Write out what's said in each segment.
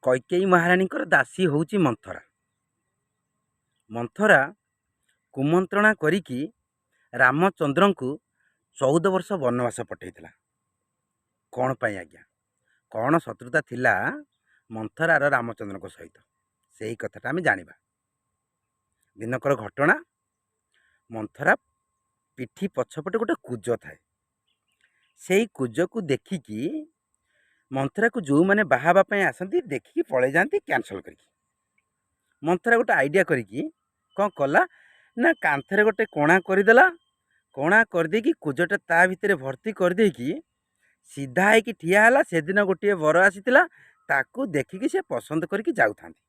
କୈକେୟୀ ମହାରାଣୀଙ୍କର ଦାସୀ ହେଉଛି ମନ୍ଥରା। ମନ୍ଥରା କୁମନ୍ତ୍ରଣା କରିକି ରାମଚନ୍ଦ୍ରଙ୍କୁ 14 ବର୍ଷ ବନବାସ ପଠାଇଥିଲା। କ'ଣ ପାଇଁ ଆଜ୍ଞା? କ'ଣ ଶତ୍ରୁତା ଥିଲା ମନ୍ଥରାର ରାମଚନ୍ଦ୍ରଙ୍କ ସହିତ, ସେଇ କଥାଟା ଆମେ ଜାଣିବା। ଦିନକର ଘଟଣା, ମନ୍ଥରା ପିଠି ପଛପଟେ ଗୋଟେ କୁଜ ଥାଏ। ସେଇ କୁଜକୁ ଦେଖିକି ମନ୍ଥରାକୁ ଯେଉଁମାନେ ବାହା ହେବା ପାଇଁ ଆସନ୍ତି, ଦେଖିକି ପଳେଇ ଯାଆନ୍ତି କ୍ୟାନସଲ୍ କରିକି। ମନ୍ଥରା ଗୋଟେ ଆଇଡ଼ିଆ କରିକି କ'ଣ କଲା ନା, କାନ୍ଥରେ ଗୋଟେ କଣା କରିଦେଲା। କଣା କରିଦେଇକି କୁଜଟା ତା ଭିତରେ ଭର୍ତ୍ତି କରିଦେଇକି ସିଧା ହେଇକି ଠିଆ ହେଲା। ସେଦିନ ଗୋଟିଏ ବର ଆସିଥିଲା, ତାକୁ ଦେଖିକି ସେ ପସନ୍ଦ କରିକି ଯାଉଥାନ୍ତି।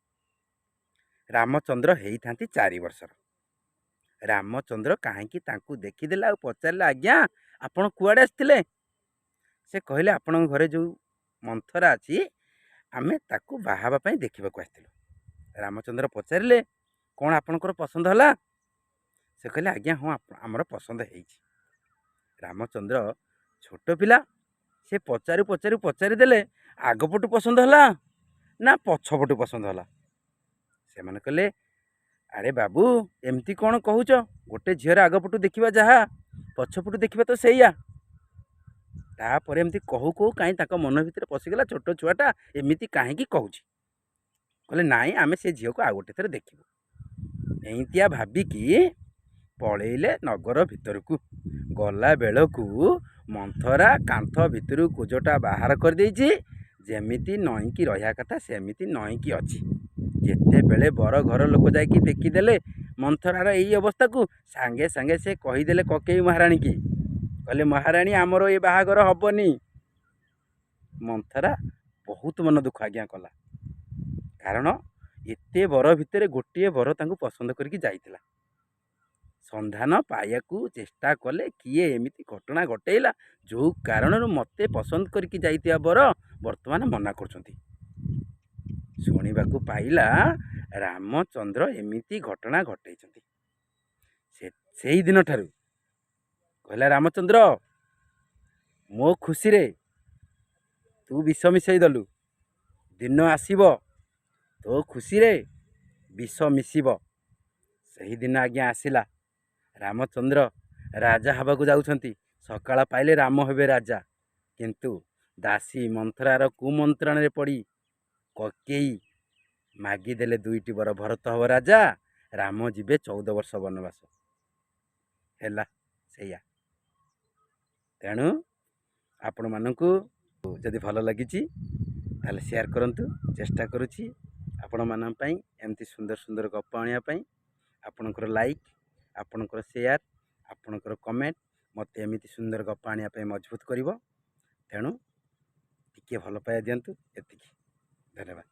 ରାମଚନ୍ଦ୍ର ହେଇଥାନ୍ତି 4 ବର୍ଷର। ରାମଚନ୍ଦ୍ର କାହିଁକି ତାଙ୍କୁ ଦେଖିଦେଲା ଆଉ ପଚାରିଲେ, ଆଜ୍ଞା ଆପଣ କୁଆଡ଼େ ଆସିଥିଲେ? ସେ କହିଲେ, ଆପଣଙ୍କ ଘରେ ଯେଉଁ ମନ୍ଥରା ଅଛି, ଆମେ ତାକୁ ବାହା ହେବା ପାଇଁ ଦେଖିବାକୁ ଆସିଥିଲୁ। ରାମଚନ୍ଦ୍ର ପଚାରିଲେ, କ'ଣ ଆପଣଙ୍କର ପସନ୍ଦ ହେଲା? ସେ କହିଲେ, ଆଜ୍ଞା ହଁ, ଆମର ପସନ୍ଦ ହେଇଛି। ରାମଚନ୍ଦ୍ର ଛୋଟ ପିଲା, ସେ ପଚାରୁ ପଚାରୁ ପଚାରିଦେଲେ, ଆଗପଟୁ ପସନ୍ଦ ହେଲା ନା ପଛପଟୁ ପସନ୍ଦ ହେଲା? ସେମାନେ କହିଲେ, ଆରେ ବାବୁ, ଏମିତି କ'ଣ କହୁଛ? ଗୋଟେ ଝିଅର ଆଗପଟୁ ଦେଖିବା ଯାହା, ପଛପଟୁ ଦେଖିବା ତ ସେଇଆ। ତାପରେ ଏମିତି କହୁ କହୁ କାହିଁ ତାଙ୍କ ମନ ଭିତରେ ପଶିଗଲା, ଛୋଟ ଛୁଆଟା ଏମିତି କାହିଁକି କହୁଛି? କହିଲେ, ନାଇଁ, ଆମେ ସେ ଝିଅକୁ ଆଉ ଗୋଟେ ଥର ଦେଖିବୁ। ଏଇତିଆ ଭାବିକି ପଳେଇଲେ ନଗର ଭିତରକୁ। ଗଲା ବେଳକୁ ମନ୍ଥରା କାନ୍ଥ ଭିତରୁ କୁଜଟା ବାହାର କରିଦେଇଛି। ଯେମିତି ନଇଁକି ରହିବା କଥା ସେମିତି ନଇଁକି ଅଛି। ଯେତେବେଳେ ବର ଘର ଲୋକ ଯାଇକି ଦେଖିଦେଲେ ମନ୍ଥରାର ଏଇ ଅବସ୍ଥାକୁ, ସାଙ୍ଗେ ସାଙ୍ଗେ ସେ କହିଦେଲେ କକେଇ ମହାରାଣୀକି। କହିଲେ, ମହାରାଣୀ, ଆମର ଏ ବାହାଘର ହବନି। ମନ୍ଥରା ବହୁତ ମନ ଦୁଃଖ ଆଜ୍ଞା କଲା, କାରଣ ଏତେ ବର ଭିତରେ ଗୋଟିଏ ବର ତାଙ୍କୁ ପସନ୍ଦ କରିକି ଯାଇଥିଲା। ସନ୍ଧାନ ପାଇବାକୁ ଚେଷ୍ଟା କଲେ, କିଏ ଏମିତି ଘଟଣା ଘଟେଇଲା ଯେଉଁ କାରଣରୁ ମୋତେ ପସନ୍ଦ କରିକି ଯାଇଥିବା ବର ବର୍ତ୍ତମାନ ମନା କରୁଛନ୍ତି। ଶୁଣିବାକୁ ପାଇଲା ରାମଚନ୍ଦ୍ର ଏମିତି ଘଟଣା ଘଟେଇଛନ୍ତି। ସେ ସେଇ ଦିନଠାରୁ କହିଲା, ରାମଚନ୍ଦ୍ର, ମୋ ଖୁସିରେ ତୁ ବିଷ ମିଶାଇ ଦେଲୁ, ଦିନ ଆସିବ ତୋ ଖୁସିରେ ବିଷ ମିଶିବ। ସେହିଦିନ ଆଜ୍ଞା ଆସିଲା। ରାମଚନ୍ଦ୍ର ରାଜା ହେବାକୁ ଯାଉଛନ୍ତି। ସକାଳ ପାଇଲେ ରାମ ହେବେ ରାଜା। କିନ୍ତୁ ଦାସୀ ମନ୍ଥରାର କୁମନ୍ତ୍ରଣାରେ ପଡ଼ି କକେଇ ମାଗିଦେଲେ ଦୁଇଟି ବର। ଭରତ ହେବ ରାଜା, ରାମ ଯିବେ 14 ବର୍ଷ ବନବାସ। ହେଲା ସେଇଆ। ତେଣୁ ଆପଣମାନଙ୍କୁ ଯଦି ଭଲ ଲାଗିଛି, ତାହେଲେ ସେୟାର କରନ୍ତୁ। ଚେଷ୍ଟା କରୁଛି ଆପଣମାନଙ୍କ ପାଇଁ ଏମିତି ସୁନ୍ଦର ସୁନ୍ଦର ଗପ ଆଣିବା ପାଇଁ। ଆପଣଙ୍କର ଲାଇକ୍, ଆପଣଙ୍କର ସେୟାର, ଆପଣଙ୍କର କମେଣ୍ଟ ମୋତେ ଏମିତି ସୁନ୍ଦର ଗପ ଆଣିବା ପାଇଁ ମଜବୁତ କରିବ। ତେଣୁ ଟିକିଏ ଭଲ ପାଇବା ଦିଅନ୍ତୁ, ଏତିକି। ଧନ୍ୟବାଦ।